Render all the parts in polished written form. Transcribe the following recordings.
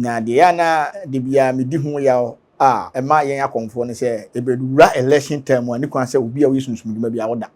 Na deɛ ɛyɛ a na da biara medi ho yaw a ɛma yɛn akɔmfoɔ ne sɛ, ɛbɛwura election term a, ne kwan sɛ obi a ɔyɛ sunsum dwuma biara ɔda.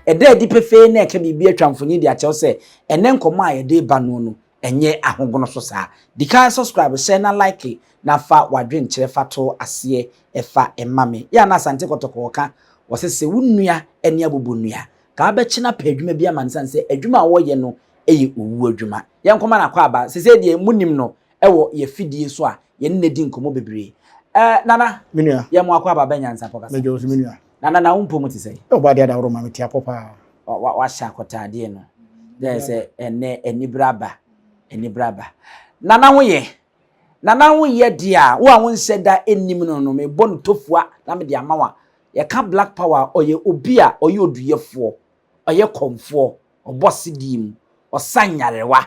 Ɛda adi pefee na ɛka biribi atwa mfonyin de akyerɛw sɛ ɛnnɛ nkɔmmɔ a yɛde reba no no ɛnyɛ ahogono so saa. Di kan subscribe, hyɛ na like na fa w'adwenkyerɛ fa to aseɛ fa ma me. Yɛ a na Asante Kɔtɔkɔ ka, wɔse sɛ wo nua ani abobɔ nnua, ka wobɛkye no apɛ adwuma bi ama no sane sɛ adwuma a ɔyɛ no yɛ owuo adwuma. Yɛnkɔma no akwaaba, sesei deɛ monim no wɔ yɛ fidie so a yɛne no adi nkɔmmɔ bebree. Eh, Nana, Me nua. yɛ mo akwaaba bɛ Nyansapɔ kasa. Mɛgye wo so me nua. Nana, na wo mpɔ mu te sɛn? Ɔbɔ adeɛ adaworo ma me te apɔ paa. Wahyɛ akɔtaadeɛ no. Dɛ sɛ ɛnɛ anibere aba, anibere aba. Nana ho yɛ. Nana ho yɛ deɛ a, wo a wonhyɛ da nnim no no, mebɔ no tofua na mede ama wo a, yɛka Black Power a, ɔyɛ obi a ɔyɛ oduyɛfoɔ, ɔyɛ kɔmfoɔ, ɔbɔ sedie mu, ɔsa nyarewa,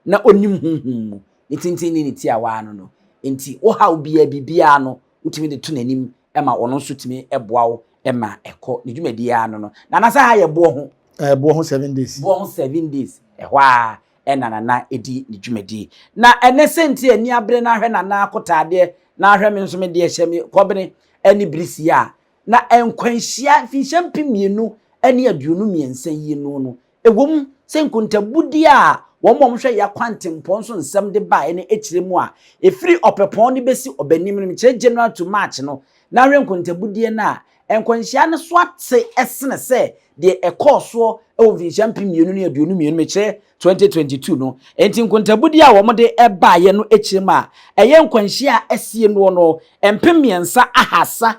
na ɔnim honhom mu. Ne tenten ne ne tiawa ano no. Nti wo haw biara, biribiara no, wotumi de to n'anim ma ɔno nso tumi boa wo ma ɛkɔ ne dwumadie ara no no. Nana sɛ ha yɛ boɔ ho. Ɛɛ boɔ ho 7 days. Boɔ ho 7 days, ɛhɔ ara ɛna Nana ɛdi ne dwumadie. Na ɛnɛ sɛnti ani abere na ahwɛ Nana akotaadeɛ na ahwɛ me nso me deɛ hyɛ me kɔbene ɛne birisi a na nkwanhyia mfinhyia 2023 yi no, ɛwom sɛ nkontabudeɛ a wɔn a wɔhwɛ yɛ akwantempɔn so nsɛm de baeɛ no akyerɛ mu a ɛfiri Ɔpɛpɔn no bɛsi Ɔbɛnim no, mekyerɛ January to March no, na ahwɛ nkontabudeɛ no a, nkwanhyia no so ate sene sɛ deɛ ɛkɔɔ soɔ wɔ mfinhyia 2022, mekyerɛ 2022 no. Enti nkontabudeɛ a wɔde baeɛ no akyerɛ mu a ɛyɛ nkwanhyia a asie noɔ no 3,340,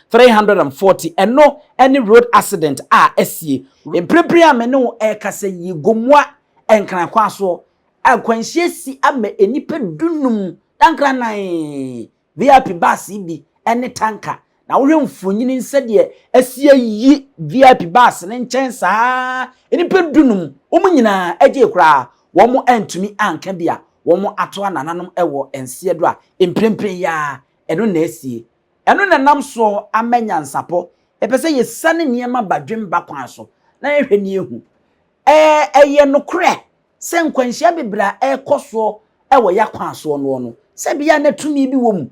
3340, ɛno ne road accident a asie. Mprempren a me ne wo ɛrekasa yi, Gomoa Nkran kwan soɔ, akwanhyia si ama nnipa 15 dankran VIP bus yi bi ne tanker. Na wohwɛ mfonini sɛdeɛ asi ayi VIP bus ne nkyɛn saa, nnipa 15 wɔn nyinaa agye koraa, wɔn antumi anka bi a wɔn ato anananom wɔ nseɛ do a mprempren yi ara ɛno na asie. Ɛno na nam soɔ ama nyansapɔ ɛpɛ sɛ yɛsane nneɛma badwemba kwan so na yɛhwɛ ne yɛhu. Ɛyɛ nokorɛ sɛ nkwanhyia bebree a ɛrekɔ soɔ wɔ yɛ akwan soɔ noɔ no, sɛ bia na tumi bi wɔ mu.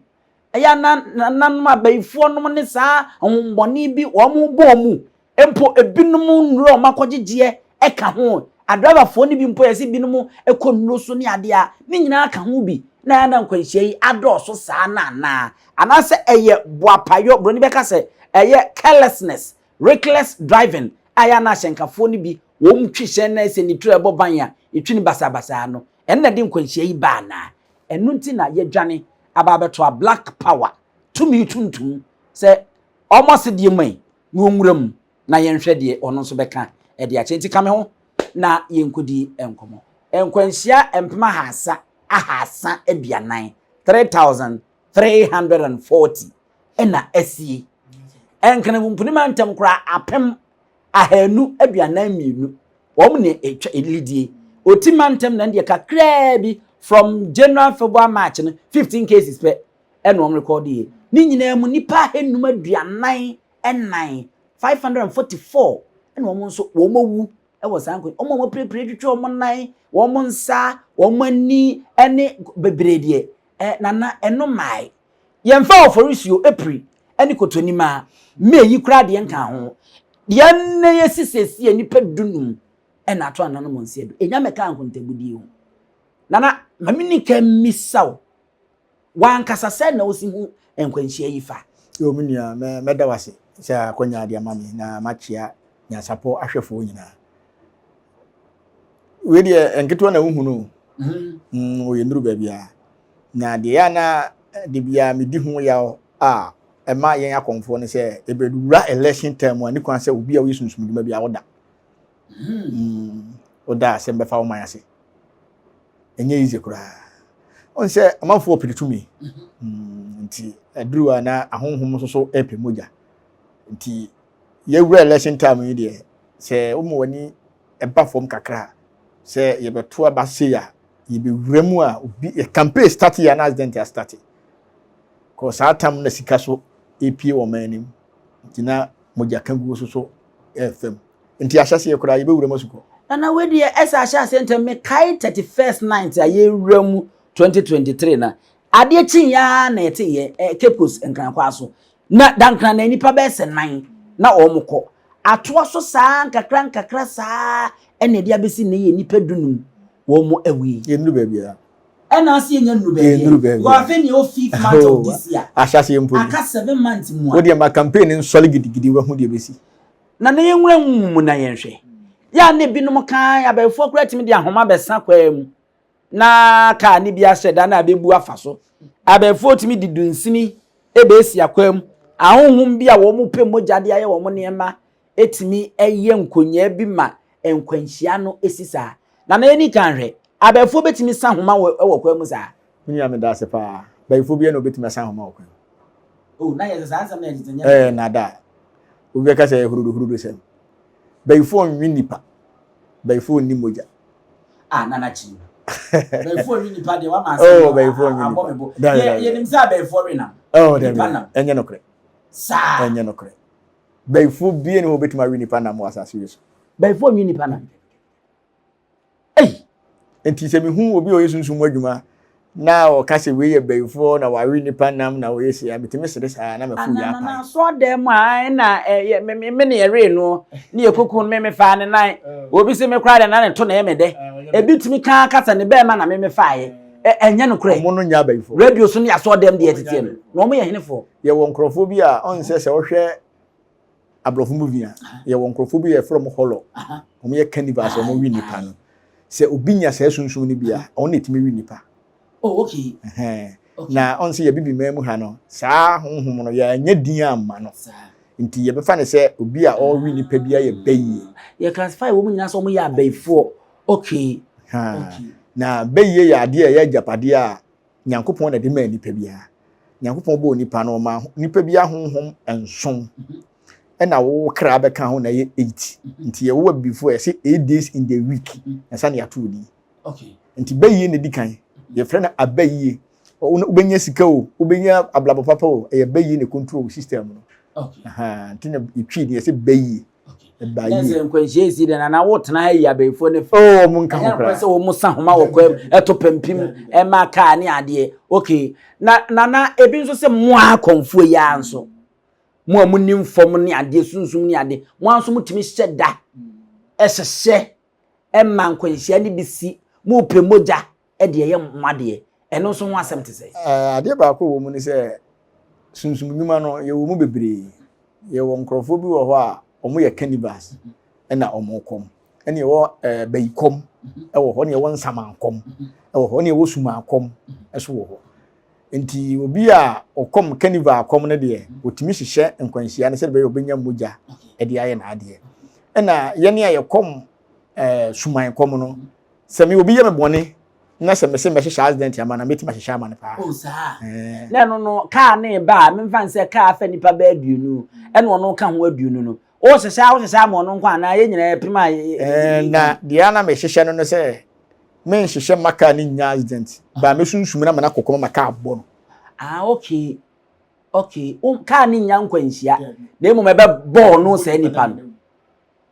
Ɛyɛ na nananom abayifoɔ nom ne saa ahombɔne bi wɔn bɔ mu. Mpo ebinom nnuro a wɔn akɔgyegyeɛ ɛka ho. Adrabafoɔ no bi mpo yɛsɛ binom kɔ nnuro so ne adeɛ a, ne nyinaa ka ho bi. Na ɛyɛ na nkwanhyia yi adɔɔso saa na anaa? Anaasɛ ɛyɛ boapayɔ, buroni bɛka sɛ ɛyɛ carelessness, reckless driving a ɛyɛ na ahyɛnkafoɔ no bi wɔn twi hyɛn na ɛsɛ ne tiri ɛbɔ ban a ɛtwi no basaabasaa no, ɛno na ɛde nkwanhyia yi ba anaa? Ɛno nti na yɛdwane aba abɛto a Black Power tumi tuntum sɛ ɔmo asedeɛ mu yi na ɔnwura mu na yɛnhwɛ deɛ ɔno nso bɛka ɛde akyɛ. Nti ka me ho na yɛnkɔdi nkɔmmɔ. Nkwanhyia 3340, 3340, ɛna asie. Nkranpumpuni ntam koraa 1242 wɔn ne atwa elidie. Oti mantam na deɛ kakraa bi from January, February, March no, 15 cases pɛ ɛna wɔn record yɛ. Ne nyinaa mu nipa 544, 544, ɛna wɔn nso wɔn awu ɛwɔ saa nkwan. Wɔn a wɔapirapira, twitwa wɔn nan, wɔn nsa, wɔn ani ɛne bebree deɛ nana ɛno maae. Yɛmfa Ɔfɔrisuo, April ɛne Kotonimaa May yi koraa deɛ nka ho. Deɛ nnɛ yɛsi siesie nipa 15 ɛna ato ananom nsia do. Enya mɛka nkontabudie ho. Nana, maame ni ka mmisa wo wankasa sɛ na wosi ho nkwanhyia yi fa. Yo, me nua, mɛda wo ase sɛ akɔnya ade ama me na makyea nyansapɔ ahwɛfoɔ nyinaa. Wei deɛ nketewa na wohu no, ɔyɛ nnuru baabi a na deɛ yɛ na de biara medi ho yaw a ɛma yɛn akɔmfoɔ no sɛ ɛbɛwura election term a, ne kwan sɛ obi a woyɛ sunsum dwuma bi a woda woda asɛm bɛfa wo man ase. Ɛnyɛ easy koraa. Ɔn sɛ amanfoɔ pere tumi nti aduru a na ahonhom nso so ɛpɛ mogya. Nti yɛwura election time yi deɛ, sɛ woma w'ani ɛba fam kakra a Sɛ yɛbɛto aba sei a, yɛbɛwura mu a, obi yɛ campaign start yɛ na accident astart. Kɔ saa tam na sika so epie wɔ ɔman anim. Nti na mogya ka guo so so ɛɛfam. Nti ahyɛseɛ koraa yɛbɛwura mu asukɔ. Nana wei deɛ ɛsɛ ahyɛ aseɛ ntɛm mekae 31st night a yɛwura mu 2023 na adeɛ kyeeɛ ara na yɛteeɛ eh, Cape Coast Nkrankwaa so na dankran na nnipa bɛyɛ sɛ nan na wɔn kɔ atoa so saa nkakra nkakra saa ɛna ɛde abɛsi nnɛ yɛ nnipa dunum wɔn awu yi. Yɛnnuru baabiara. Ɛna ase yɛnya nnuru baabiara. Yɛnnuru baabiara. Because afei nea ɛwɔ fifth month of this year. Ahyɛ aseɛ mpo ni. Aka 7 months mu a. Wo deɛ ma campaign nsɔre gidigidi wahu deɛ ɛbɛsi. Na na yɛnwura nwoma mu na yɛnhwɛ. Yɛ a na ebinom ka abayifoɔ koraa tumi de ahoma bɛsa kwaa mu na kaa ne bi ahyɛ da na abɛbu afa so. Abayifoɔ tumi de dunsini bɛsi akwaa mu. Ahonhom bi a wɔn pɛ mogya de ayɛ wɔn nneɛma tumi yɛ nkonyaa bi ma nkwanhyia no si saa. Na na yɛni kan hwɛ, abayifoɔ bɛtumi sa homa wɔ wɔ kwaa mu saa? Me nua meda ase paa. Bayifoɔ biara na obetumi asan ahoma wɔ kwan mu. Oh, na yɛ sɛ saa nsɛm na yɛ tete nyɛ. Ɛɛ nada. Obi bɛka sɛ ɛyɛ hurudu hurudu sɛm. Bayifoɔ nwe nipa. Bayifoɔ nni mogya. Ah, nana kyiri. Bayifoɔ nwe nipa deɛ wama asɛm. Oh, bayifoɔ nwe nipa. Abɔ me bo. Yɛ yɛnim sɛ abayifoɔ we nam. Oh, dabi. Ɛnyɛ nokorɛ. Saa. Ɛnyɛ nokorɛ. Bayifoɔ biara ni hɔ obetumi awe nipa nam wɔ asase yi so. Bayifoɔ nwe nipa nam. Ei! Nti sɛ mehu obi a ɔyɛ sunsum mu adwuma na ɔka sɛ wei yɛ bayifoɔ na wawe nipa nam na ɔyɛ sei a, metumi sere saa na mafu yɛ apae. Anana asɔɔdan mu a ɛna ɛyɛ me me me ne yɛwee no ne yɛ kuku no me me faa ne nan obi se me koraa deɛ na ne to na ɛyɛ me dɛ ebi tumi ka kasa ne bɛɛma na me me faeɛ ɛnyɛ no korɛ. Ɔmo no nyɛ abayifoɔ. Radio so ne asɔɔdan deɛ ɛteteɛ no na ɔmo yɛ henefoɔ. Yɛwɔ nkorɔfoɔ bi a ɔnsɛ sɛ ɔhwɛ aborɔfo movie a yɛwɔ nkurɔfoɔ bi yɛfrɛ wɔn hɔlɔ wɔn yɛ carnivals wɔn wi nipa no sɛ obi nya saa sunsum no bi a ɔno na etumi wi nipa. Oh, okay. Na ɔn sɛ yɛbibi man mu ha no saa honhom no yɛanya din amma no nti yɛbɛfa no sɛ obi a ɔrewe nipa bi ayɛ bayie. Yɛ classify wɔn nyinaa sɛ wɔn yɛ abayifoɔ. Okay. Okay. Na bayie yɛ adeɛ a ɛyɛ agyapadeɛ a Nyankopɔn na ɛde maa nipa biara. Nyankopɔn bɔɔ nipa no, ɔmaa nipa biara honhom nson. Ɛna wo kra bɛka ho na ɛyɛ eight. Nti yɛwɔ abibifo a yɛsɛ 8 days in the week. Ɛsa ne yɛato din. Nti bɛyie na ɛdi kan. Yɛfrɛ no abayie. Wobɛnya sika o, wobɛnya abrabɔ papa o, ɛyɛ bɛyie na control system no. Nti na yɛtwi ne yɛsɛ bɛyie. Ɛba yie. Sɛ nkwanhyia esi dɛ nana wotena ha yi abayifoɔ ne fɛ. Oh, wɔn nka ho koraa. Ɛnyɛ sɛ wɔn sa homa wɔ kwam ɛto pampim ɛma kaa ne adeɛ. Okay. Na nana ebi nso sɛ mo akɔnfoɔ yi ara nso. Mo a mo nim fam ne adeɛ sunsum ne adeɛ. Mo ara nso mo tumi hyɛ da ɛhyehyɛ ɛma nkwanhyia ne bi si. Mo pɛ mogya ɛde ɛyɛ mo adeɛ. Ɛno nso ho asɛm te sɛ. Adeɛ baako wɔ mu ne sɛ sunsum nnwuma no yɛwɔ mu bebree. Yɛwɔ nkurɔfoɔ bi wɔ hɔ a wɔyɛ cannibals ɛna wɔn kɔm. Ɛna yɛwɔ ɛɛ bayikɔm ɛwɔ hɔ, ɛna yɛwɔ nsamankɔm ɛwɔ hɔ, ɛna yɛwɔ sumankɔm ɛso wɔ hɔ. Nti obi a ɔkɔm carnival kɔm no deɛ, ɔtumi hyehyɛ nkwanhyia no sɛdeɛ ɛbɛyɛ ɔbɛnya mogya ɛde ayɛ n'adeɛ. Ɛna yɛne a yɛkɔm ɛɛ suman kɔm no, sɛ me obi yɛ me bɔne na sɛ mese mɛhyehyɛ accident ama no a, mɛtumi ahyehyɛ ama no paa. Oh, saa. Eh. Na ɛno no, kaa ne ba a, memfa nsɛ kaa afa nipa bɛɛ 20, ɛna ɔno ka ho 20 no. Wohyehyɛ a, wohyehyɛ ama ɔno nko anaa yɛn nyinaa yɛpem a. Eh, na deɛ na mehyehyɛ no no sɛ, menhyehyɛ ma kaa no nnya accident, ba mɛsunsum no ama no akɔ kɔm ama kaa bɔ no. Ah, okay. Okay. Kaa no nnya nkwanhyia, na mmom ɛbɛbɔ ɔno saa nipa no.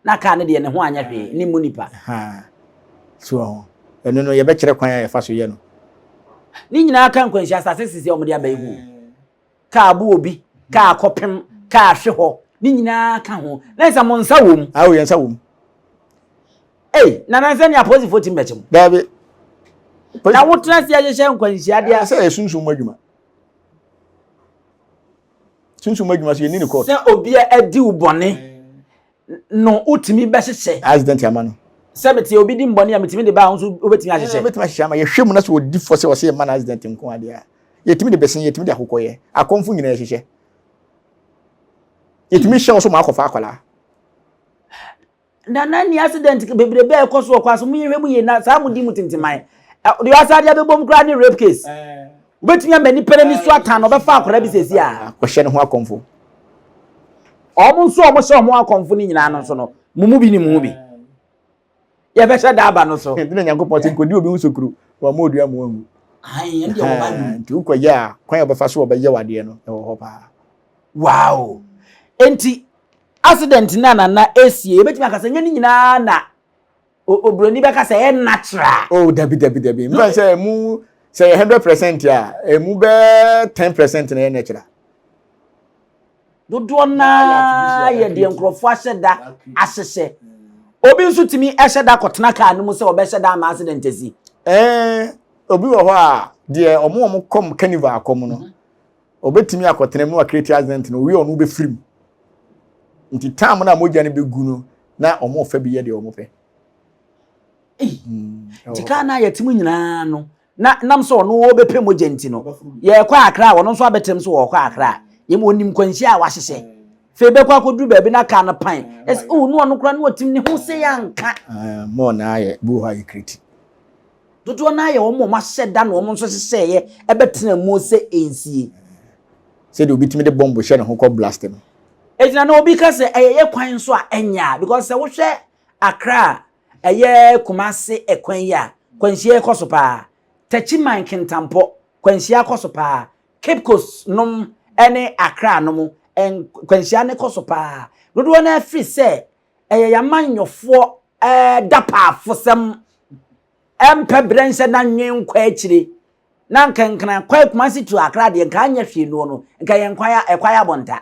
Na kaa no deɛ ne ho anyɛ hwee, ne mu nipa. So ho. Ɛno no yɛbɛkyerɛ kwan a yɛfa so yɛ no. Ne nyinaa ka nkwanhyia asase sisi a wɔde aba yi ho. Kaa bo obi, kaa kɔpem, kaa hwe hɔ, ne nyinaa ka ho. Na sɛ mo nsa wɔ mu. Awo yɛn nsa wɔ mu. Ei, na na sɛ ne apolisifoɔ tumi bɛkye mo. Daabi. Na wotena ase ahyehyɛ nkwanhyia deɛ. Sɛ yɛ sunsum mu adwuma. Sunsum mu adwuma so yɛnni ne court. Sɛ obi a adi wo bɔne no wotumi bɛhyehyɛ. Accident ama no. Sɛ mete obi di mbɔne a metumi de ba a nso wobɛtumi ahyehyɛ. Wobɛtumi ahyehyɛ ama yɛhwɛ mu na sɛ wɔdi fɔ sɛ wɔsɛ yɛma no accident nko adeɛ a yɛtumi de bɛsen yɛtumi de akokɔ yɛ akɔmfo nyinaa yɛhyehyɛ. Yɛtumi hyɛ wo so ma akɔfa akwadaa. Na na ni accident bebrebe a ɛkɔ so wɔ kwan so mo yɛhwɛ mu yie na saa mo di mu tintiman deɛ ɔasa adeɛ abɛbɔ mu koraa ne rape case wobɛtumi ama nipa no ani so atan na ɔbɛfa akwadaa bi sɛsi a akɔhyɛ ne ho akɔmfo wɔn nso a wɔhyɛ wɔn akɔmfo no nyinaa no nso no mo mu bi ne mo mu bi. Yɛbɛhyɛ da aba no so. Nti na Nyankopɔn sɛ nkɔdi obi ho sokuru, wɔamma odua mu anwu. Nti wokɔyɛ a, kwan a wɔbɛfa so wɔbɛyɛ wadeɛ no, ɛwɔ hɔ paa. Wow! Nti accident no a nana esie, yɛbɛtumi aka sɛ nyɛ ne nyinaa na oburoni bɛka sɛ ɛyɛ natural. Oh, dabi dabi dabi. Mfa sɛ emu sɛ yɛ 100% a, emu bɛɛ 10% na ɛyɛ natural. Dodoɔ no ara yɛ deɛ nkurɔfoɔ ahyɛ da ahyehyɛ. Obi nso tumi hyɛ da kɔtena kaa no mu sɛ ɔbɛhyɛ da ama accident asi. Ɛɛ, obi wɔ hɔ a deɛ ɔmo ɔmo kɔm carnival akɔm no, obetumi akɔtena mu na create accident no, owie ɔno bɛfiri mu. Nti time no a mogya no bɛgu no, na ɔmo fa bi yɛ deɛ ɔmo pɛ. Nti kaa no a yɛte mu nyinaa no, na nam sɛ ɔno ɔbɛpɛ mogya nti no, yɛkɔ Accra a, ɔno nso abɛtɛm sɛ wɔkɔ Accra. Yɛm ɔnim kwanhyia a wahyehyɛ. Fei bɛkɔ akɔduru baabi na kaa no pan. Ɛsɛ oh ne ɔno koraa ne ɔtim ne ho sɛ yɛanka. Mɔɔ na ayɛ bi wɔ hɔ a yɛ kreti. Dodoɔ no ara yɛ wɔn a wɔahyɛ da na wɔn nso hyehyɛeɛ ɛbɛtena mu sɛ ɛnsie. Sɛdeɛ obi tumi de bɔmbo hyɛ ne ho kɔ blast no. Ɛgyina na obi ka sɛ ɛyɛ yɛ kwan nso a ɛnyɛ a, because sɛ wohwɛ Accra a ɛyɛ Kumasi ɛkwan yi a, kwanhyia ɛkɔ so paa. Techiman Kintampo, kwanhyia kɔ so paa. Cape Coast nom ɛne Accra nom, kwanhyia no kɔ so paa. Dodoɔ no ara firi sɛ ɛyɛ yɛn amanyɔfoɔ dapaafosɛm, ɛmpɛ berɛ nhyɛ da nwen nkɔ akyire. Na nka nkran kwan Kumasi to Accra deɛ nka anyɛ hwee noɔ no, nka yɛn kwan ɛkwan abɔnta.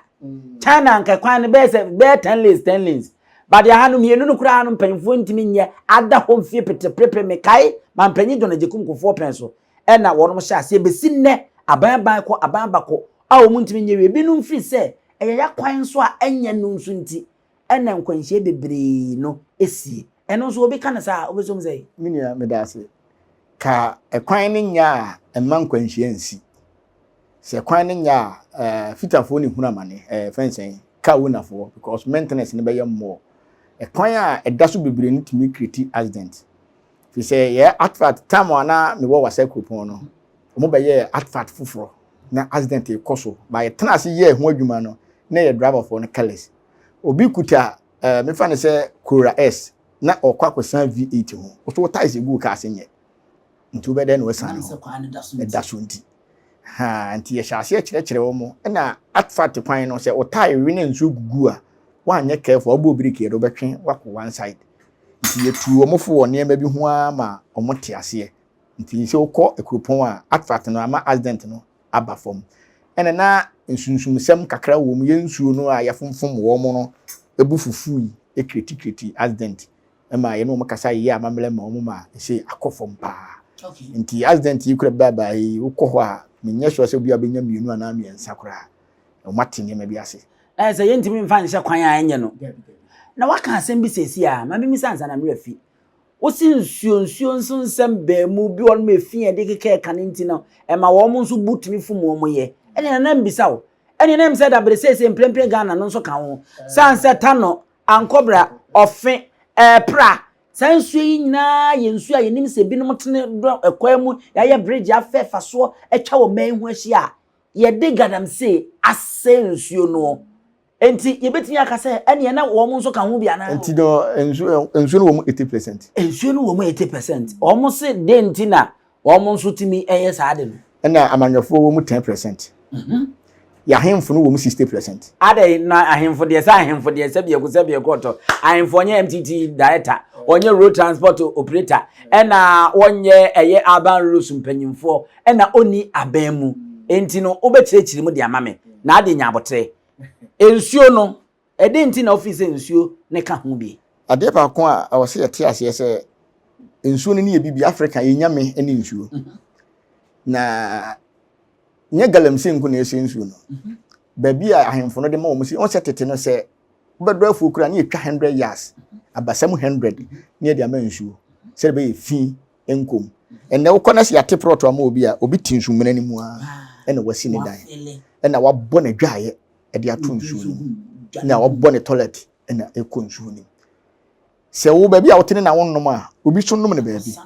China nka kwan no bɛyɛ sɛ bɛyɛ 10 lanes 10 lanes. But aha no mmienu no koraa no mpanyinfoɔ ntumi nyɛ ada hɔ mfie peteperepe. Mekae mampanyin John Agyekum Kufuor pɛn so ɛna wɔnom hyɛ aseɛ bɛsi nnɛ aban aban kɔ aban aba kɔ a wɔn ntumi nyɛ wie. Ebinom firi sɛ ɛyɛ yakwan nso a ɛnyɛ no nso nti ɛna nkwanhyia bebree no esie. Ɛno nso obi ka no saa a wobɛsom sɛ. Me nua meda ase. Ka ɛkwan no nyɛ a ɛmma nkwanhyia nsi. Sɛ kwan no nyɛ a, eh, fitafoɔ ne hunu amane, eh, fɛn sɛn, car ownerfoɔ, because maintenance no bɛyɛ more. Ɛkwan a ɛda so bebree no tumi create accident. Fi sɛ yɛ asphalt, time a na mewɔ Wasa kuropɔn no, wɔn bɛyɛɛ asphalt foforɔ na accident rekɔ so. Ba yɛtena ase yɛɛ ho adwuma no, na yɛ driverfoɔ no careless. Obi kuta, eh, mefa no sɛ Corolla S, na ɔkɔ akɔsan V8 ho. Woso wo tyres egu wo car ase nyɛ. Nti wobɛyɛ dɛn na wasan ho? Ɛda so nti. Ha, nti yɛhyɛ aseɛ kyerɛkyerɛ wɔn. Ɛna asphalt kwan no, sɛ wo tyre we na nsuo gugu a, woanyɛ careful, wobɔ brake yɛ de wobɛtwe wakɔ one side. Nti yɛtuu wɔn fo wɔ nneɛma bi ho ara ma wɔn te aseɛ. Nti sɛ wokɔ kuropɔn a, asphalt no ama accident no aba fam. Ɛna na nsunsumsɛm kakra wɔ mu, yɛn nsuo no a yɛfomfom wɔn no bu fufui, kretikireti accident ma yɛne wɔn kasa yɛyɛ amammerɛ ma wɔn ma ɛsɛ akɔ fam paa. Nti accident yi kura baabaa yi, wokɔ hɔ a, menyɛ sure sɛ obi a bɛnya mmienu anaa mmiɛnsa koraa. Wɔn ate nneɛma bi ase. Ɛyɛ sɛ yɛntumi mfa nhyɛ kwan a ɛnyɛ no. Na waka asɛm bi seesei a, ma memmisa ansa na me werɛ afi. Wosi nsuo nsuo nso nsɛm baa mu bi wɔnom efi a yɛde keka ɛka no nti no, ɛma wɔn nso bu tumi fom wɔn yɛ. Ɛnneɛ nana mbisa wo. Ɛnneɛ na ɛm sɛ dabere seesei mprempren Ghana no nso ka ho. San sɛ Tano, Ankɔbra, Ɔfe, Ɛɛpra. Saa nsuo yi nyinaa yɛ nsuo a yɛnim sɛ ebinom tene dɔ ɛkwan mu, yɛayɛ bridge afɛɛfa soɔ atwa wɔ man yi ho ahyia a, yɛde galamsey asɛe nsuo noɔ. Enti yɛbɛtumi aka sɛ ɛneɛ na wɔn nso ka ho bi anaa? Nti no nsuo nsuo no wɔ mu 80%. Nsuo no wɔ mu 80%. Wɔn se den nti na wɔn nso tumi yɛ saa de no? Ɛna amanyɔfoɔ wɔ mu 10%. Yɛahemfo no wɔ mu 60%. Adɛn na ahemfo deɛ sɛ ahemfo deɛ sɛ biako sɛ biako ɔtɔ ahemfo ɔnyɛ MTT director, ɔnyɛ road transport operator, ɛna wɔnyɛ ɛyɛ urban roads mpanyinfoɔ, ɛna ɔnni aban mu. Enti no wobɛkyerɛkyerɛ mu de ama me na adeɛ nya abotere. Nsuo no, ɛdɛn nti na wofii sɛ nsuo no ka ho bi? Adeɛ baako a ɛwɔ sɛ yɛte aseɛ sɛ nsuo no ne yɛ bibi. Africa yɛ nyame ne nsuo. Na nyɛ galamsey nko na ɛsɛ nsuo no. Baabi a ahemfo no de ma wɔn si, wɔn sɛ tete no sɛ wobɛdɔ afuo koraa ne yɛtwa 100 yards, abasam 100 ne yɛde ama nsuo sɛde bɛyɛ fi nkom. Ɛnɛ wokɔ na sɛ yɛate prɔto ama obi a, obi te nsumena no mu ara ɛna wasi ne dan ɛna wabɔ n'adwaeɛ ɛde ato nsuo no mu na wabɔ ne toilet ɛna ɛkɔ nsuo no mu. Sɛ wo baabi a wote ne na wonnom a, obi so nom no baabi.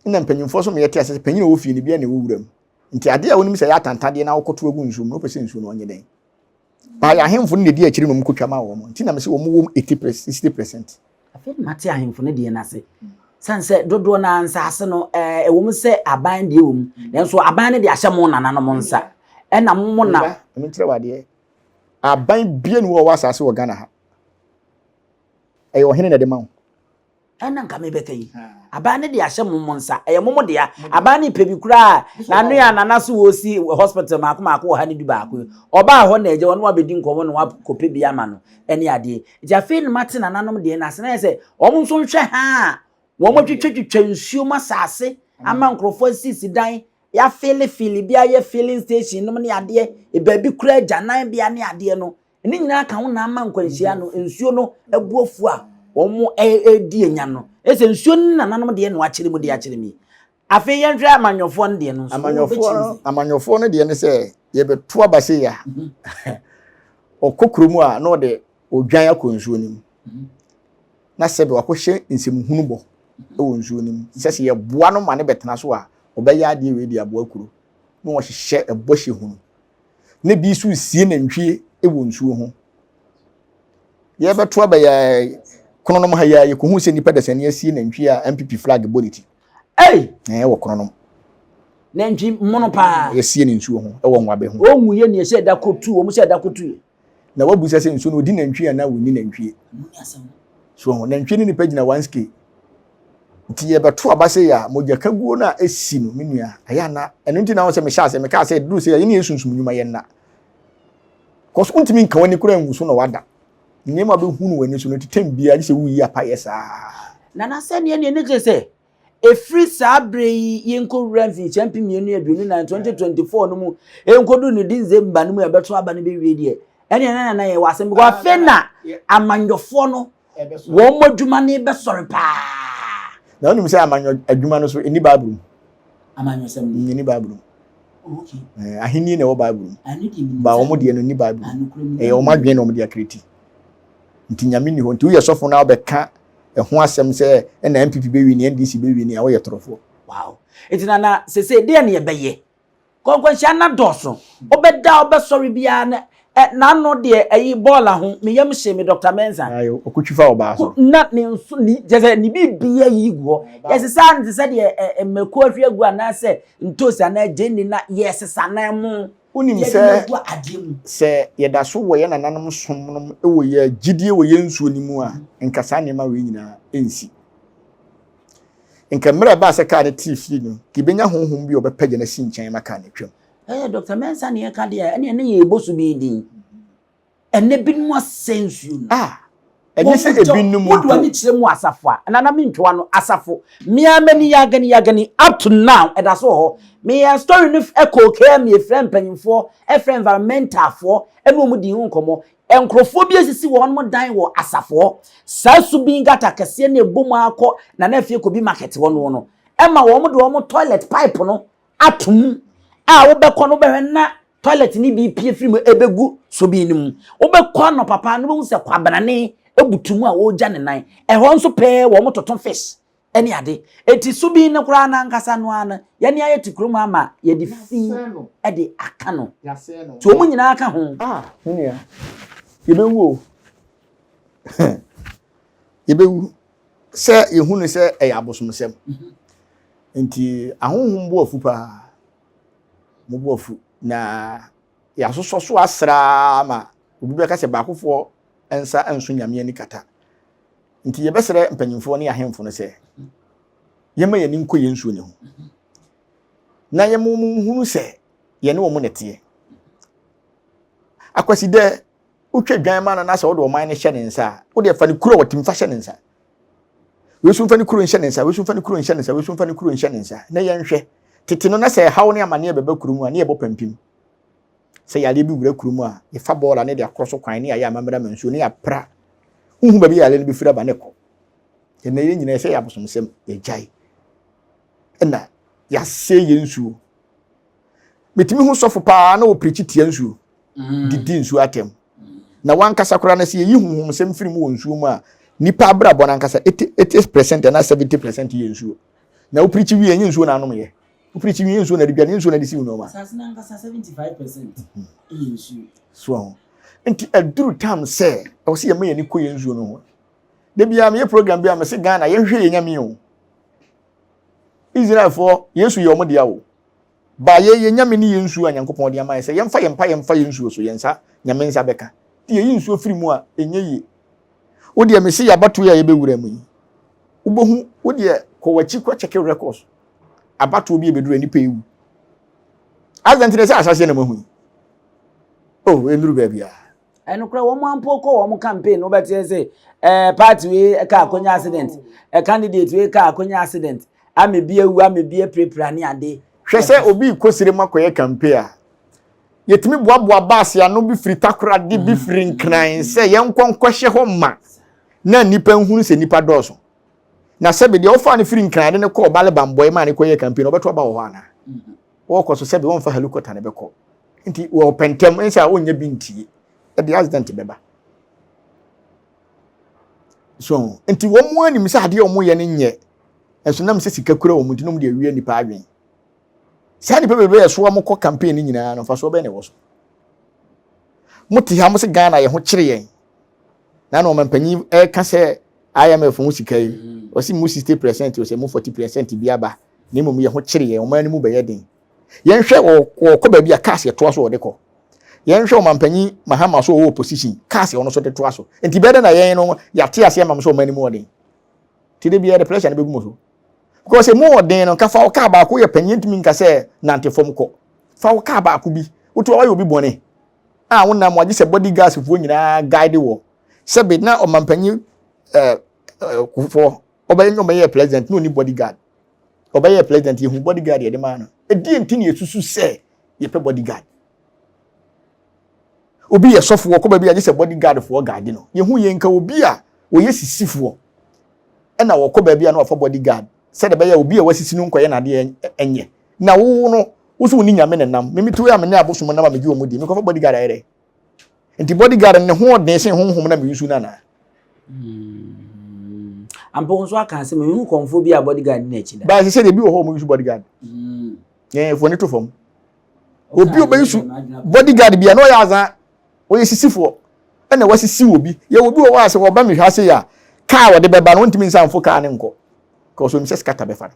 Ɛna mpanyinfoɔ so ma yɛte ase sɛ panyin a ɔwɔ fie no bia na ɛwɔ wura mu. Nti adeɛ a wonim sɛ ɛyɛ atantadeɛ na wokɔto agu nsuo mu no, wopɛ sɛ nsuo no ɔnyɛ dɛn? Baayɛ ahemfo no na ɛdi akyire na wɔn kɔtwa ma wɔn. Nti na mesɛ wɔn wɔ mu 80 60%. Afei na mate ahemfo no deɛ no ase. Sane sɛ dodoɔ no ara nsaase no, ɛwɔ mu sɛ aban deɛ wɔ mu, nanso aban no de ahyɛ mo nananom nsa. Ɛna mo mo na. Meba, menkyerɛ wo adeɛ. Aban bia ni hɔ a ɔwɔ asaase wɔ Ghana ha. Ɛyɛ ɔhene na ɛde ma wo. Ɛna nka mebɛka yi. Aban no de ahyɛ mo mo nsa. Ɛyɛ mo mo dea. Aban no pɛ bi koraa. Na ano a nana so wɔsi hospital maako maako wɔ ha ne du baako yi. Ɔbaa hɔ na agya wɔn wabɛdi nkɔmmɔ na wakɔpɛ bi ama no ɛne adeɛ. Nti afei na mate nananom deɛ no ase na yɛ sɛ wɔn nso nhwɛ ha a wɔn atwitwatwitwa nsuo mu asase ama nkurɔfoɔ asisi dan yɛafeelefeele bi ayɛ filling station nom ne adeɛ baabi koraa agyananbea ne adeɛ no. Ne nyinaa ka ho na ama nkwanhyia no nsuo no abu afu a wɔredi anya no. Ɛsɛ nsuo no nananom deɛ na wakyerɛ mu de akyerɛ mi. Afei yɛnhwɛ amanyɔfoɔ no deɛ no nso. Amanyɔfoɔ no amanyɔfoɔ no deɛ ne sɛ yɛbɛto aba sei a mhm. ɔkɔ kurom a na ɔde odwan akɔ nsuo no mu mhm. na sɛbi wakɔhyɛ nsɛmhunu bɔ mhm. wɔ nsuo no mu sɛ sɛ yɛboa no ma ne bɛtena so a ɔbɛyɛ adeɛ wei de aboa kuro na wɔhyehyɛ ɛbɔ hyɛ hunu na bi nso resie nantwie wɔ nsuo ho. Yɛbɛto aba yɛ kononom ha yi a yɛkɔhu sɛ nnipa dasani asie nantwie a NPP flag bɔ ne ti. Ei! Ɛɛ wɔ kononom. Nantwi mono paa. Yɛsie ne nsuo ho wɔ nwabe ho. Wɔn yɛ nea ɛhyɛ da kotu wɔn hyɛ da kotu yɛ. Na wabusa sɛ nsuo no ɔdi nantwie anaa wɔnni nantwie. So ho nantwie ne nipa gyina one scale. Nti yɛbɛto aba sɛ yɛ a mogya kaguo no a ɛsi no me nua ɛyɛ ana ɛno nti na wo sɛ mehyɛ aseɛ mekaa sɛ ɛduru sɛ yɛne yɛ sunsum nnwuma yɛ nna. Kɔso wontumi nka w'ani koraa ngu so na wada. Nneɛma bɛhu no w'ani so no tetɛm biara gye sɛ woyi apayɛ saa. Nana sɛdeɛ neɛ ne kyerɛ sɛ Ɛfiri saa berɛ yi yɛnkɔwura mfinhyia 2024, 2024 no mu ɛnkɔduru ne December no mu a ɛbɛto aba no bɛwie deɛ, ɛneɛ na nana yɛwɔ asɛm because afei na amanyɔfoɔ no wɔn adwuma no bɛsɔre paa. Na wonim sɛ amanyɔ adwuma no so ɛni Bible mu. Amanyɔsɛm no. Ɛni Bible mu. Oh, okay. Eh, ahenni na ɛwɔ Bible mu. Ba wɔn deɛ no ni Bible mu. Ɛyɛ wɔn adwene na wɔn de akireti. Nti nyame ni hɔ. Nti woyɛ sɔfo na wobɛka ɛho asɛm sɛ ɛna NPP bɛwi ne NDC bɛwi ne a woyɛ torofoɔ. Wow. Nti na na sese deɛ ne yɛbɛyɛ. Kɔnkɔnhyia na dɔɔso. Wobɛda wobɛsɔre biara na ɛ n'ano deɛ ɛyi bɔɔla ho me yam hye me Dr. Mensah. Ayo ɔkotwi fa ɔbaa so. Na ne nso ne kyɛ sɛ ne biribiara yi gu hɔ. Yɛsesa no te sɛ deɛ ɛ mako ahwi agu anaasɛ ntoosi anaa gyeene na yɛsesa nan mo. Wonim sɛ sɛ yɛda so wɔ yɛn nananom som nom wɔ yɛn gyidie wɔ yɛn nsuo no mu a, nka saa nneɛma wei nyinaa nsi. Nka mmerɛ ɛbaa sɛ kaa no tee fie no, nka yɛbɛnya honhom bi a ɔbɛpagya no asi nkyɛn ma kaa no atwam. Ɛɛ Dr. Mensah ne yɛka deɛ ɛne ɛne yɛbɔ so bi din. Ɛnɛ binom asɛ nsuo no. Ah, ɛnyɛ sɛ ebinom mpo. Wode w'ani kyerɛ mu asafo a, nana mentwa no asafo. Mea m'ani yagani yagani up to now ɛda so wɔ hɔ. Meyɛ story no ɛkɔɔ KMA frɛ mpanyinfoɔ, ɛfrɛ environmentalfoɔ ɛne wɔn dii ho nkɔmmɔ. Nkurɔfoɔ bi asisi wɔn dan wɔ asafo hɔ. Saa subin gutter kɛseɛ no ɛbɔ mu ara kɔ Nana Afie Kobi market hɔ no no, ɛma wɔn de wɔn toilet pipe no ato mu a wobɛkɔ no wobɛhwɛ na toilet no bi pie firi mu ɛbɛgu sobi no mu. Wobɛkɔ anɔpa paa no wobɛhu sɛ kwabrane butu mu a wɔregya ne nan. Ɛhɔ nso pɛɛ wɔn toto fish ne ade. Eti sobi no koraa no ankasa no ara no yɛne ayɛ te kurom ama yɛde fi de aka no. Nti wɔn nyinaa ka ho. Ah, me nua, yɛbɛwu o. Yɛbɛwu. Sɛ yɛhu no sɛ ɛyɛ abosomsɛm. Nti ahonhom bo afu paa. Mo bo afu. Na yɛasosɔ so asraa ma obi bɛka sɛ baakofoɔ nsa nso nyame ani kata. Nti yɛbɛsrɛ mpanyimfoɔ ne ahemfo no sɛ yɛma yɛn ani nkɔ yɛn nsuo no ho. Na yɛma wɔn nhunu sɛ yɛne wɔn na ɛteɛ. Akwasidɛ wotwa dwan ma no na sɛ wode ɔman no hyɛ ne nsa a, wode fa ne kuro a wɔtumi fa hyɛ ne nsa. Wei so mfa ne kuro nhyɛ ne nsa, wei so mfa ne kuro nhyɛ ne nsa, wei so mfa ne kuro nhyɛ ne nsa. Na yɛnhwɛ. Tete no na sɛ ɛhaw ne amanneɛ bɛba kuro mu a, ne yɛbɔ pampim. Sɛ yareɛ bi wura kuro mu a, yɛfa bɔɔla ne de akorɔ so kwan ne yɛayɛ amammerɛ ama nsuo ne yɛapra. Wohu baabi yareɛ no bɛfiri aba ne kɔ. Ɛnna yɛn nyinaa sɛ yɛ abosomsɛm, yɛgyae. Ɛna yɛasɛe yɛn nsuo. Metumi hu sɔfo paa na ɔpirikyi tia nsuo. mm. didi nsuo atɛm na wankasa koraa no sɛ yɛyi honhomsɛm firi mu wɔ nsuo mu a nipa abrabɔ no ankasa 80 percent anaa 70% yɛ nsuo na wopirikyi wie ɛnyɛ nsuo na anom yɛ wopirikyi wie nsuo na de dwa ne nsuo na de si wo nneɛma asase no ankasa 75% yɛ nsuo so ho nti aduru tam sɛ ɛwɔ sɛ yɛma yɛn ani kɔ yɛn nsuo no ho. Da biara meyɛ program bi a mese Ghana yɛnhwehwɛ yɛn nyame o. Israelfoɔ Yesu yɛ wɔn dea o. Ba yɛ yɛn nyame ne yɛn nsuo a Nyankopɔn de ama yɛ sɛ yɛmfa yɛn mpa yɛmfa yɛn nsuo so yɛn nsa nyame nsa bɛka. Nti yɛyi nsuo firi mu a ɛnyɛ yie. Wo deɛ mese yɛ abatoɔ yi a yɛbɛwura mu yi wobɛhu wo deɛ kɔ w'akyi kɔ check records abatoɔ bi ɛbɛduru nipa ewu. Accident ne sɛ ahyɛseɛ na mahu yi. Oh, ɛnuru baabi a. Ɛnokorɛ wɔn ampo kɔ wɔn campaign no wobɛteɛ sɛ ɛɛ party wei ɛka akonya accident ɛ candidate wei ka akonya accident ama bi awu ama bi apirapira ne ade. Hwɛ sɛ obi rekɔ sire mu akɔyɛ campaign a, yɛtumi boaboa baase ano bi firi Takoradi bi firi Nkran sɛ yɛnkɔ nkɔhyɛ hɔ ma na nnipa nhunu sɛ nnipa dɔɔso. Na sɛbe deɛ wofaa no firi Nkran de no kɔɔ Bale Bambɔe maa no kɔyɛɛ campaign no, ɔbɛto aba wɔ hɔ anaa? Wɔkɔ so sɛbe wɔmfa helicopter no bɛkɔ. Nti wɔpɛ ntɛm nsa a wɔnyɛ bi ntie. Ɛde accident bɛba. So nti wɔn anim sɛ adeɛ a wɔyɛ no nyɛ nso nam sɛ sika kura wɔn nti na wɔn de awia nipa adwene. Saa nipa bebree yɛ so wɔn kɔ campaign no nyinaa no mfasoɔ bɛn na ɛwɔ so. Mo te ha mo sɛ Ghana yɛ ho kyere yɛn. Na na wɔn mpanyin ɛka sɛ IMF ho sika yi wɔsi mu 60% wɔsɛ mu 40% bi aba na mmom yɛ ho kyere yɛn wɔn anim bɛyɛ den. Yɛnhwɛ wɔkɔ baabi a cars yɛtoa so wɔde kɔ. Yɛnhwɛ ɔmampanyin Mahama so ɔwɔ opposition cars ɔno so de toa so. Nti bɛyɛ dɛ na yɛn no yɛate aseɛ mam sɛ ɔman no mu ɔden. Nti de biara de pressure no bɛgu mo so. Because emu ɔden no nka fa wo car baako yɛ panyin ntumi nka sɛ nante fam kɔ. Fa wo car baako bi wotu a wayɛ obi bɔne a wonam wagye sɛ bodyguards foɔ nyinaa guide wɔ. Sɛbe na ɔmampanyin ɛɛ Kufuor ɔbɛyɛ ɔbɛyɛ president na ɔni bodyguard. Ɔbɛyɛ president yɛhu bodyguard yɛde maa no. Ɛdeɛ nti na yɛsusu sɛ yɛpɛ bodyguard. Obi yɛ sɔfo wɔkɔ baabi a gye sɛ bodyguard foɔ guard no. Yɛhu yɛn nka obi a wɔyɛ sisifoɔ ɛna wɔkɔ baabi a na wafa bodyguard sɛdeɛ ɛbɛyɛ obi a wasisi no nkɔyɛ n'adeɛ ɛnyɛ. Na wo no wo so wo ne nyame nenam. Mimi to a me ne abosom nam a megye wɔn di. Mekɔfa bodyguard ayɛ dɛ. Nti bodyguard ne ho ɔden sen honhom na meyusu no anaa? Ampa wo nso aka asɛm mehu kɔmfoɔ bi a bodyguard ne akyi da. Baa sɛ sɛdeɛ bi wɔ hɔ a wɔn yusu bodyguard. Yɛn fo ne to fam. Obi a ɔbɛyusu bodyguard bi a na ɔyɛ azan ɔyɛ sisifoɔ ɛna wasisi wɔ bi. Yɛ obi wɔ hɔ a sɛ wɔba mehwɛ ase yɛ a kaa wɔde bɛba no wɔntumi nsa mfo kaa ne nkɔ. Kɔsɔ onim sɛ skata bɛfa no.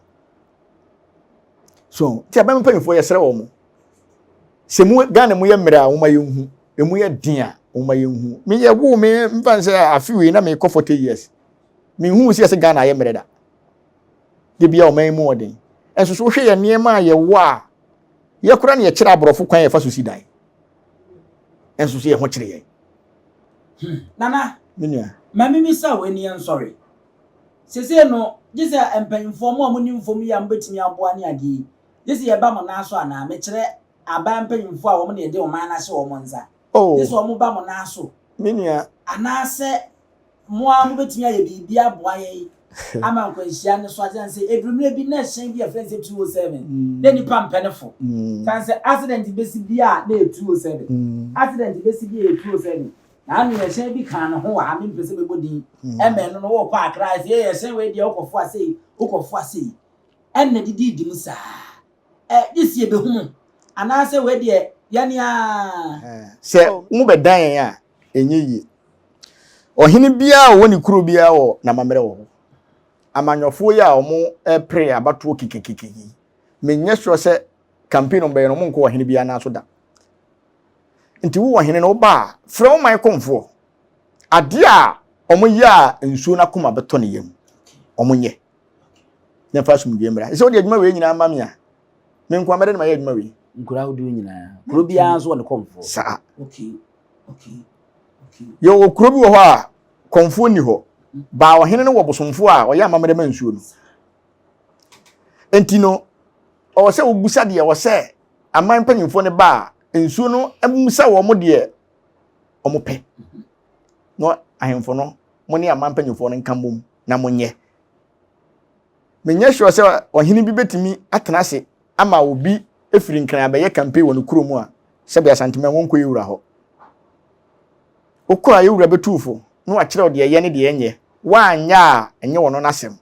So nti abɛn mpanyinfoɔ yɛsrɛ wɔn. Sɛ mu Ghana mu yɛ mmerɛ a wɔma yɛnhu, emu yɛ den a wɔma yɛnhu. Me yɛ wo me mfa sɛ afe wei na mekɔ 40 years. Menhu sɛ yɛsɛ Ghana ayɛ mmerɛ da. De bia ɔman mu ɔden. Ɛnso so wohwɛ yɛn nneɛma a yɛwɔ a yɛkora ne yɛkyerɛ aborɔfo kwan yɛfa so si dan. Ɛnso so yɛ ho kyerɛ yɛn. Nana, Me nua. ma mimisa wo ani nsɔre. Sesei no, gye sɛ mpanyimfoɔ mo a monim fam yi a mobɛtumi aboa ne adeɛ yi, Gye sɛ yɛba mo nan so anaa? Mekyerɛ aban mpanyimfo a wɔn na yɛde ɔman no ahyɛ wɔn nsa. Oh. Gye sɛ wɔba mo nan so. Me nua. Anaasɛ mo ara mobɛtumi ayɛ biribi aboa yɛn ama nkwanhyia no so ate. Sɛ ɛduru mmerɛ bi na hyɛn bi a yɛfrɛ no sɛ 207 na nnipa mpɛ ne fo. Sane sɛ accident bɛsi bi a na ɛyɛ 207. Accident bɛsi bi a ɛyɛ 207. Na ano yɛ hyɛn bi kaa ne ho wɔ ha mempɛ sɛ mɛbɔ din. Ɛma ɛno no wokɔ Accra sɛ yɛyɛ hyɛn wei deɛ wokɔfoa sei wokɔfoa sei. Ɛnna didiidi mu saa. Ɛ, gye sɛ yɛbɛhu mo, anaasɛ wei deɛ, yɛn ara. Sɛ mobɛdan yɛn a, ɛnyɛ yie. Ɔhene biara a ɔwɔ ne kuro biara wɔ n'amammerɛ wɔ hɔ. Amanyɔfoɔ yi a wɔpere abatoɔ kikikiki yi, menyɛ sure sɛ campaign wɔbɛyɛ no, wɔnkɔ ɔhene biara nan so da. Nti wo ɔhene no, woba a, frɛ wo man kɔmfoɔ. Adeɛ a wɔyɛ a nsuo no akoma bɛtɔ ne yam, wɔnyɛ. na fa asomdwoe mmra. Sɛ wode adwuma wei nyinaa ma me a, me nko mɛdɛ na mayɛ adwuma wei. Nkuro ahodoɔ nyinaa. Kuro biara nso wɔ ne kɔmfoɔ. Saa. Okay. Okay. Okay. Yɛwɔ kuro bi wɔ hɔ a kɔmfoɔ nni hɔ. Baa ɔhene no wɔ bosomfoɔ a ɔyɛ amammerɛ ma nsuo no. Nti no, ɔwɔ sɛ wobusa deɛ ɔwɔ sɛ aman mpanyinfoɔ no ba a nsuo no mmusa wɔn deɛ wɔn pɛ. Na ahemfo no, mo ne aman mpanyinfoɔ no nka mmom na monyɛ. Menyɛ sure sɛ ɔhene bi bɛtumi atena ase ama obi firi Nkran abɛyɛ campaign wɔ ne kurom a sɛbe Asanteman wɔnkɔ yɛwura hɔ. Wokɔ a yɛwura bɛtu wo fo na wakyerɛ wo deɛ ɛyɛ ne deɛ ɛnyɛ. Woanyɛ a ɛnyɛ ɔno n'asɛm.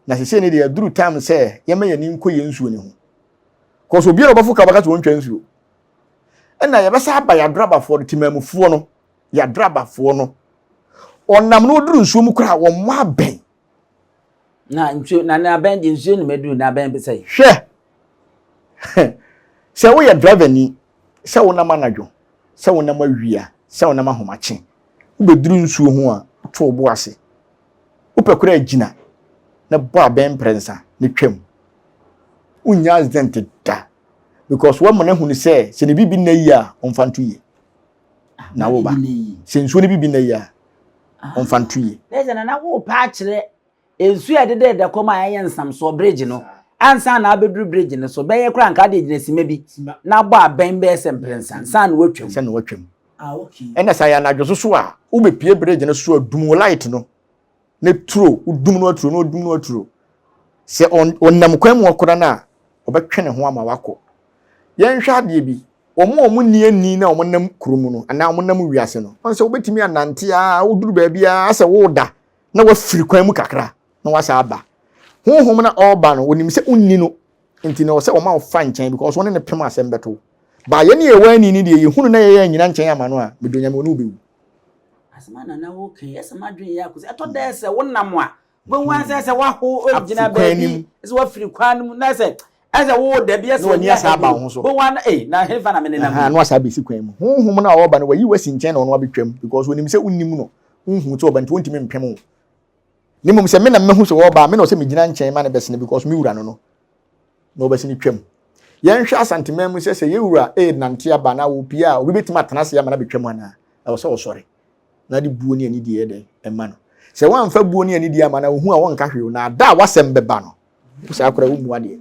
Na sesei no deɛ aduru time sɛ yɛma yɛn ani nkɔ yɛn nsuo no ho. Cause obiara ɔbɛfo ka bɛka sɛ wɔntwa nsuo. Ɛna yɛbɛsa aba yɛadrabafoɔ no, temamufoɔ no, yɛadrabafoɔ no. Ɔnam na ɔduru nsuo mu koraa wɔmmɔ abɛn. Na nsuo na na abɛn deɛ nsuo na maduru na abɛn bɛsɛ. Hwɛ sɛ woyɛ driver ni sɛ wonam anadwo sɛ wonam awia sɛ wonam ahomakye wobɛduru nsuo ho a woto wo bo ase wopɛ koraa gyina na bɔ abɛn mprɛnsa na twam wonnya accident da because woama no ahunu sɛ sɛ ne biribi nna yie a ɔmfa nto yie ah, na woba sɛ nsuo no biribi nna yie a ah. ɔmfa nto yie. Na sɛ nana wo pa akyerɛ nsuo a ɛdeda ɛda kɔm a ɛyɛ nsamsoɔ bridge no ansa na abɛduru bridge no so bɛyɛ koraa nka de gyina sima bi na abɔ abɛn bɛyɛ sɛ mprɛnsa nsa na watwam. Sɛ na watwam. Ah, okay. Ɛna sɛ ayɛ anadwo so so a wobɛpie bridge no so a dum light no na turo wodum no aturo na odum no aturo sɛ ɔnam kwan mu ɔkora no a ɔbɛtwe ne ho ama wakɔ yɛnhwɛ adeɛ bi wɔn a wɔn nni ani na wɔn nam kuro mu no anaa wɔn nam wiase no wɔn sɛ wobɛtumi anante a woduru baabi a asɛ woda na wafiri kwan mu kakra na wasa aba honhom na ɔreba no wɔnim sɛ wonni no nti na ɔsɛ wɔn a wɔfa nkyɛn because wɔne ne pem asɛm bɛto ba yɛn ne yɛwɔ ani ne deɛ yɛhunu na yɛyɛ anyina nkyɛn ama no a medɔ nyame ɔne wobɛwu Asɛm a Nana woka yi, ɛsɛ m'adwene yɛ akɔsi. Ɛtɔ da sɛ wonam a, wobɛhu ara sɛ sɛ woaho gyina baabi, sɛ woafiri kwan no mu, na sɛ ɛsɛ wo da bi ɛsɛ w'ani asa aba wo ho so. Wobɛhu ara ee na hefa na me nenam. Na asa abɛsi kwan mu. Honhom no a ɔreba no, wayi wasi nkyɛn na ɔno abɛtwam because onim sɛ wonnim no, wonhu sɛ ɔba nti wontumi mpem wo. Na mmom sɛ me na mehu sɛ ɔreba a, me na ɔsɛ megyina nkyɛn ma no bɛsene because me wura no no. Na ɔbɛsene twam. Yɛnhwɛ Asanteman mu sɛ sɛ yɛn wura renante aba anaa ɔrepue a, obi bɛtumi atena ase ama no abɛtwam anaa? Ɛwɔ sɛ ɔsɔre na de buo ne anidie yɛ dɛn ɛma no. Sɛ woamfa buo ne anidie ama no a, ɔhu a wɔnka hwee o, na ada a w'asɛm bɛba no, wo saa koraa wommu adeɛ.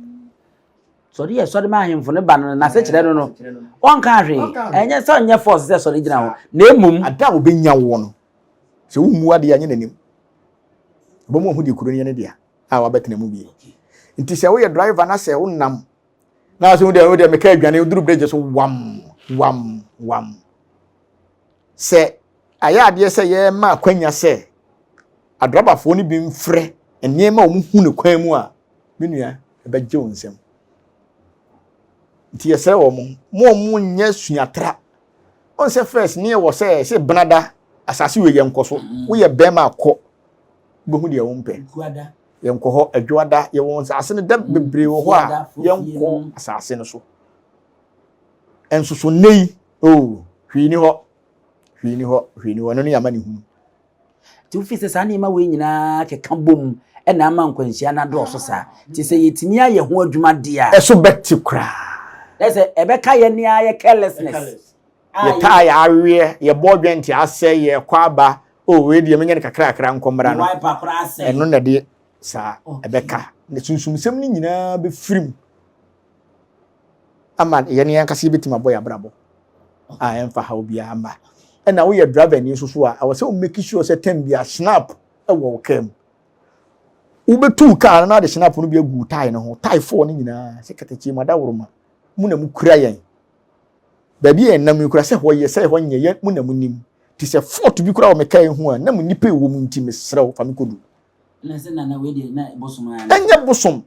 Sɔre yɛ sɔre ma ahemfo no ba no n'asekyerɛ no no, ɔnka hwee. Ɛnyɛ sɛ ɔnyɛ force sɛ sɔre gyina hɔ, na mmom. Ada a ɔbɛnya woɔ no, sɛ wommu adeɛ a, nyɛ n'anim. Ɔbɛma wahu deɛ kuro no yɛ ne dea. a wabɛtena mu bi nti sɛ woyɛ driver na sɛ wonam na sɛ wodeɛ wodeɛ meka adwane woduru bridge so wam wam wam sɛ ayɛ adeɛ sɛ yɛma akwanya sɛ adrabafoɔ no bi mfrɛ nneɛma a wɔhu no kwan mu a me nua ɛbɛgye wo nsam nti yɛsrɛ wɔ mo mo a mo nyɛ suatra ɔn sɛ first ne yɛwɔ sɛ sɛ benada asase wei yɛnkɔ so woyɛ bɛrima akɔ wobɛhu deɛ wompɛ. Yɛnkɔ hɔ adwoada, yɛwɔ nsase no da mm, bebree wɔ hɔ a yɛnkɔ asase no so. Nso so nnɛ yi, oh, hwee ni hɔ, hwee ni hɔ, hwee ni hɔ, ɛno ne yɛama ne hunu. Nti wofi sɛ saa nneɛma wei nyinaa keka bom ɛna ama nkwanhyia no adɔɔso saa. Nti sɛ yɛtumi ayɛ ho adwuma deɛ a. Ɛso bɛte koraa. Ɛsɛ ɛbɛka yɛn ne ayɛ carelessness. Yɛ tae aweɛ, yɛ bɔ dwɛnte asɛe, yɛ kɔ aba, oh wei deɛ menyɛ no kakrakra nkɔ mmra no, ɛno na ɛde saa ɛbɛka. Na sunsumsɛm no nyinaa bɛfiri mu ama yɛn yɛn ankasa yɛbɛtumi abɔ yɛn abrabɔ a ɛmfa haw biara mma. Ɛna woyɛ driver ni nso so a, ɛwɔ sɛ wo make sure sɛ tɛm bi a snap ɛwɔ wo kaa mu. Wobɛtu wo kaa no na ade snap no bi agu wo tae no ho, tae fɔɔ no nyinaa sɛ katakyie mu adaworoma mu na mu kura yɛn. Baabi a yɛnam yi koraa, sɛ hɔ yɛ sɛ hɔ nyɛ, yɛ mo na monim. Nti sɛ fault bi koraa wɔ me kaa yi ho a, na mo nnipa ɛwɔ mu nti, mesrɛ wo, fa me kɔdu. Na sɛ nana wei deɛ na bosom ara. Ɛnyɛ bosom.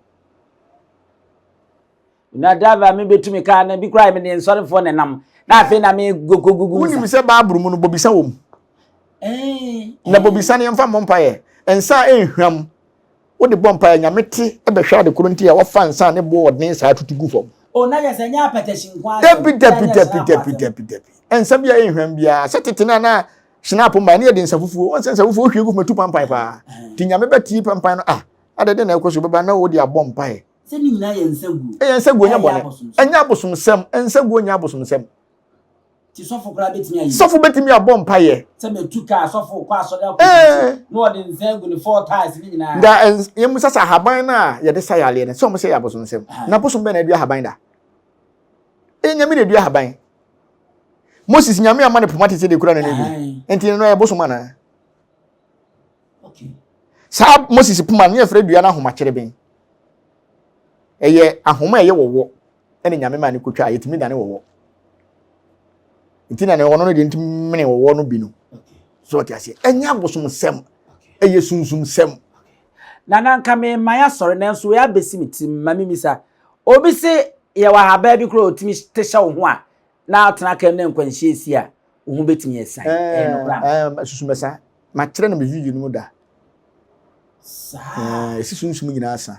Na driver me bɛtu me kaa na bi koraa me ne nsɔrefoɔ na ɛnam. Na afei na me gogogugu nsa. Wonim sɛ Bible mu no bobisa wɔ mu. Na bobisa no yɛmfa mmɔ mpaeɛ. Nsa a ɛnhwam. Wode bɔ mpae a, Nyame te bɛhwɛ ade koro nti a wafa nsa a ne bo wɔ den saa tutu gu fam. Oh, na kyerɛ sɛ ɛnyɛ apɛtɛhye nko ara asɛm. Dabi, dabi, dabi, dabi, dabi, dabi. Nsa bi a ɛyɛ hwam biara. Sɛ tete no a na Schnapp mmae, na yɛde nsa fufuo. Wɔn sɛ nsa fufuo wohwie gu fam etu pampan paa. Nti Nyame bɛte pampan no, ah, adɛn dɛn na ɛkɔ so bɛba na wode abɔ mpae. Sɛ ne nyinaa yɛ nsa guo. Ɛyɛ nsa guo nyɛ bɔne. Ɛnyɛ abosomsɛm. Nsa guo nyɛ abosomsɛm. Ti sɔfo koraa betumi ayɛ. Sɔfo betumi abɔ mpaeɛ. Sɛ matu kaa sɔfo kɔ asɔre akɔ eh. na ɔde nsa agu ne four tiles ne nyinaa. Da yɛn mu sasa ahaban no a yɛde sa yareɛ no sɛ wɔn sɛ yɛ abosonsɛm. Na bosom bɛn na adua ahaban da? Ɛyɛ nyame na adua ahaban. Moses nyame ama ne poma tete de kura no no bi. Nti no ɛyɛ bosom anaa? Saa Moses poma no yɛfrɛ dua no ahomakyereben. Ɛyɛ ahoma a ɛyɛ wɔwɔ. ɛne nyame maa ne kotwa a yɛtumi dane wɔwɔ nti na ne ɔno no deɛ ntumi mene wɔwɔ no bi no so ɔte aseɛ ɛnyɛ abosomsɛm ɛyɛ sunsumsɛm. Na na nka me man asɔre nanso wei abɛsi me tirim ma memisa obi se yɛwɔ ahabaa bi koraa otumi te hyɛ wo ho a na atena kam na nkwanhyia esi a wo ho bɛtumi asiane ɛyɛ nokorɛ a susumɛsa. Makyerɛ no me video no mu da. Saa. Ɛsi sunsum nyinaa sa.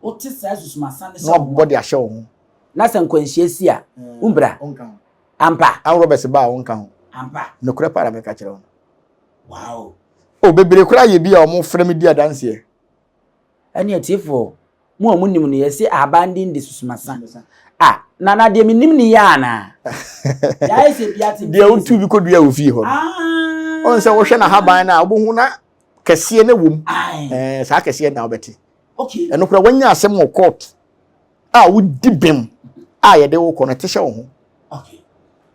Wote saa sunsum asa ne sɛ. Na wabɔ de ahyɛ wo ho. Na sɛ nkwanhyia si a, wombra. Ampa. Armed robbers ba a wonka ho. Ampa. Nokorɛ paa na meka kyerɛ wo no. Wow. Oh, bebree koraa yɛ bi a wɔfrɛ me di adanseɛ. Ɛne atiefoɔ, mo a monim no, yɛse ahaban din de susumasa. Ah, na na deɛ menim ne yɛ anaa? Yɛayɛ sɛ bi ate. Deɛ wotu bi kɔdua wɔ fie hɔ no. Ah. Ɔn sɛ wohwɛ n'ahaban no a, wobɛhu na kɛseɛ no wom. Ɛɛ, saa kɛseɛ na wobɛte. Okay. Ɛno koraa wanya asɛm wɔ court a wodi bem a yɛde wo kɔ no te hyɛ wo ho. Okay.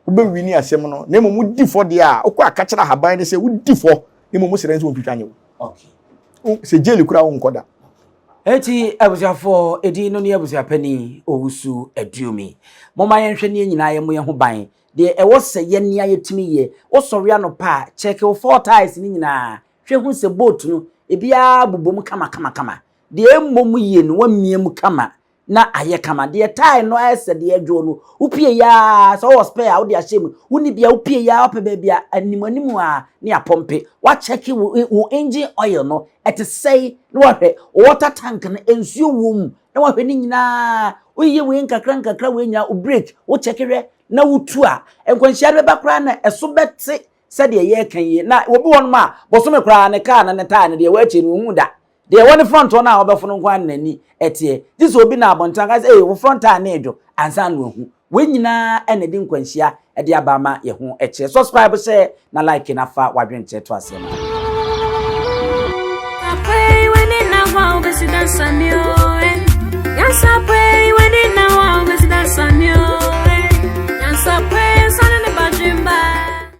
Wobɛwini asɛm no na mmom wodi fɔ deɛ a wokɔ aka kyerɛ ahaban no sɛ wodi fɔ na mmom wosrɛ nso wɔntwitwa nye wo. Okay. Sɛ jail koraa wonkɔ da. Eti abusuafoɔ edin no ne abusuapani Owusu Aduomi. Momma yɛnhwɛ ne yɛn nyinaa yɛmmɔ yɛn ho ban. Deɛ ɛwɔ sɛ yɛn a yɛtumi yɛ, wosɔre anɔpa a, kyɛke wo four tyres no nyinaa. Hwɛ hu sɛ boat no, ebiara bobɔ mu kamakamakama. Deɛ ɛmmɔ mu yie no, woamia mu kama na ayɛ kama. Deɛ tae no ayɛ sɛ deɛ ɛdwoɔ no, wopue yi ara, sɛ wowɔ spare a wode ahyɛ mu, wonni bi a wopue yi ara wopɛ baabi a anim anim a ne apɔmpe. Woakyɛke wo wo engine oil no, ɛte sɛe na woahwɛ wo water tank no, nsuo wɔ mu na woahwɛ ne nyinaa. Woyɛ wei nkakra nkakra wei nyinaa, wo brake, wokyɛke hwɛ na wotu a, nkwanhyia no bɛba koraa na ɛso bɛte sɛdeɛ yɛreka yi. Na obi wɔ nom a, bosome koraa ne kaa no ne tae no deɛ ɛwɔ akyire no ɔnhu da. Deɛ ɛwɔ ne front hɔ no a ɔbɛfo no nko ara na n'ani teɛ. Gye sɛ obi nam abɔnten aka sɛ, ee, wo front tire no redwo, ansa na wahu. Wei nyinaa na ɛde nkwanhyia de aba ama yɛn ho kyerɛ. Subscribe, share, na like na fa w'adwenkyerɛ to aseɛ ma.